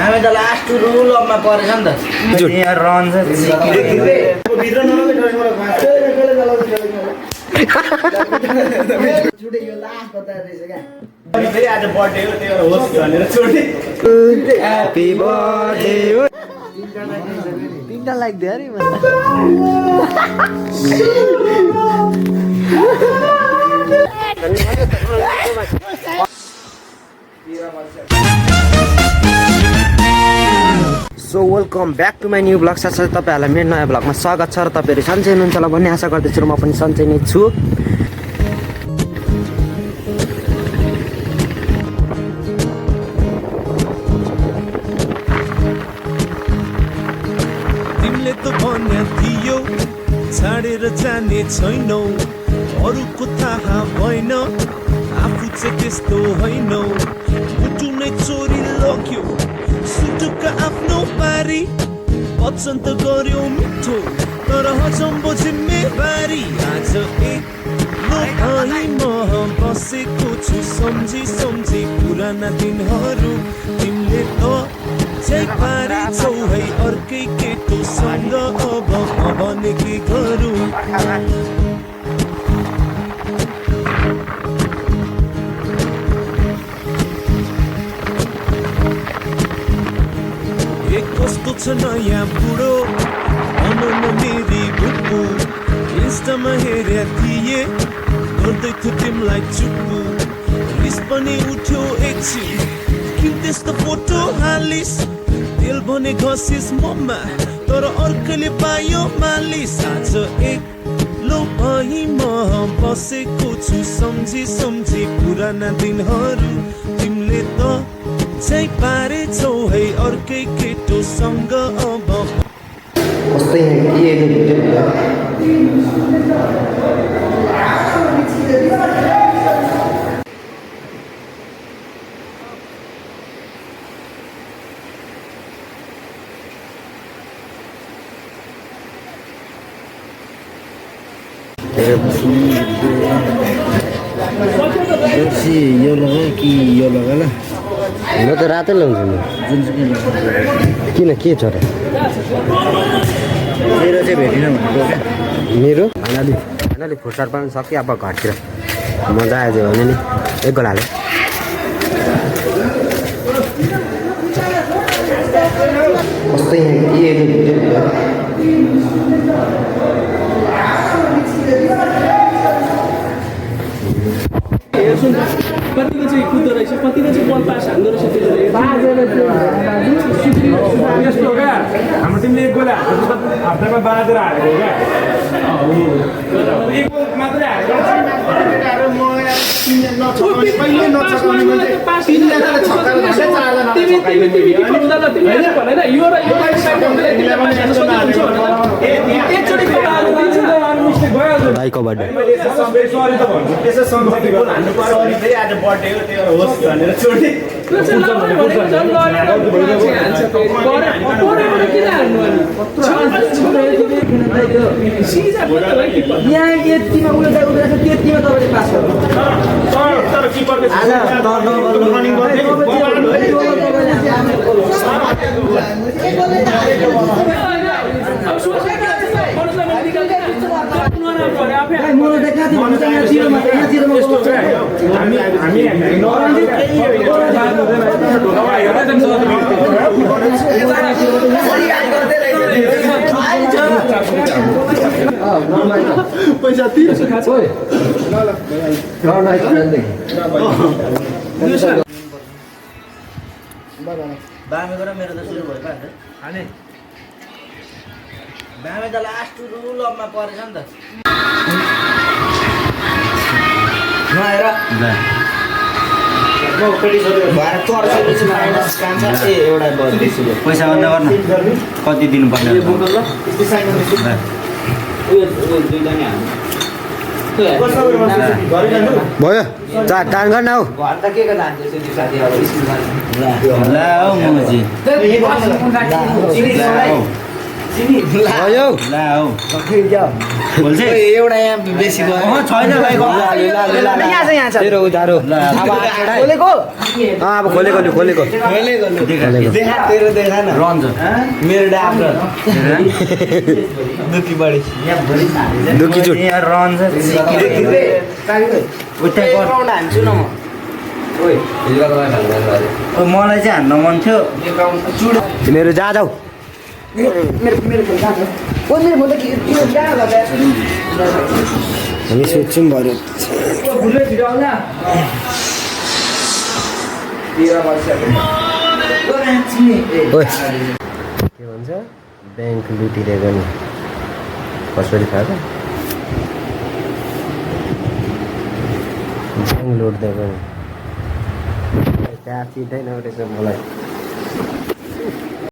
हामी त लास्ट रुलमा परेछ नि त यहाँ रहन्छ आज बर्थडे हो त्यो होस् भनेर छोडे ह्यापी बर्थडे हो तिनटा लाग्दै अरे so welcome back to my new blog. साथसाथै तपाईँहरूलाई मेरो नयाँ ब्लगमा स्वागत छ र तपाईँहरू सन्चै हुनुहुन्छ होला भन्ने आशा गर्दछु र म पनि सन्चै नै छु। तिमीले त भन्या थियो छाडेर जाने छैनौ, अरूको थाहा भएन आफू चाहिँ त्यस्तो होइनौ। मुटु नै चोरी लग्यो सुटुका आफ्नो पारी, वचन त गर्यो मिठो तर हजम्बो जिम्मेवारी। आज म बसेको छु सम्झी सम्झी पुराना दिनहरू। तिमीले त चाहिँ पारेछौ है अर्कै केटोसँग, अब म भने के गरौँ। कस्तो छ नयाँ बुढो भन मेरी बुब्बु, इन्स्टामा हेर्या थिए गर्दै थियो तिमीलाई चुप्पु। रिस पनि उठ्यो एकछिन किन त्यस्तो फोटो हालिस, तेल भने घसिस ममा तर अर्कैले पायो मालिस। आज एक्लो भई म बसेको छु सम्झी सम्झी पुराना दिनहरू। तिमीले त चाहिँ पारेछौ है अर्कै केटोसँग, अब कस्तै यो लगा कि यो लगा ल, म त रातै लाउँछु नि। किन के छ र? मेरो चाहिँ भेटिन भनेको क्या। मेरो खानाले फुर्सद पाउनु सक्यो अब घरतिर मजा आयो भने नि एक गोला हाल्यो। कस्तै कतिको चाहिँ कुद्दो रहेछ, कतिको चाहिँ बल पास हान्दो रहेछ। यस्तो क्या हाम्रो टिमले एक गोल हालेको हप्तामा बाँधेर हालेको क्या, एक गोल मात्रै हालेको। भाइको बर्थडे सरी त भन्छु त्यसै सम्झिँदै गोल हान्नु पर्यो अनि फेरि आज बर्थडे हो त्यो होस् भनेर छोडे यहाँ यतिमा उल्टा उब्रेको छ त्यतिमा तपाईँले पास गर्नु। तर किपरले पैसा तिर्छ बामेको र मेरो त सुरु भयो पाँच बामे त लास्ट रुलमा परेछ नि त। नआएर पैसा भन्दा गर्न कति दिनुपर्ने भयो टान गर्न हौ ला हौ मुजी भयो ला हौ बोल्छ एउटा यहाँ बेसी भयो छैन भाइ यहाँ छ तेरो उधारो अब खोलेको अब खोलेको नि खोलेको तेरो देखा न रन्जन मेरो डाब र दुखी बढी दुखी चुट यहाँ रन्जन हान्छु न मलाई चाहिँ हान्न मन थियो मेरो जा जाऊ हामी सोध्छौँ भयो के भन्छ ब्याङ्क लुटिदिएको नि कसरी थाहा छ ब्याङ्क लुटिदिएको नि त्यहाँ चिन्दैन रहेछ मलाई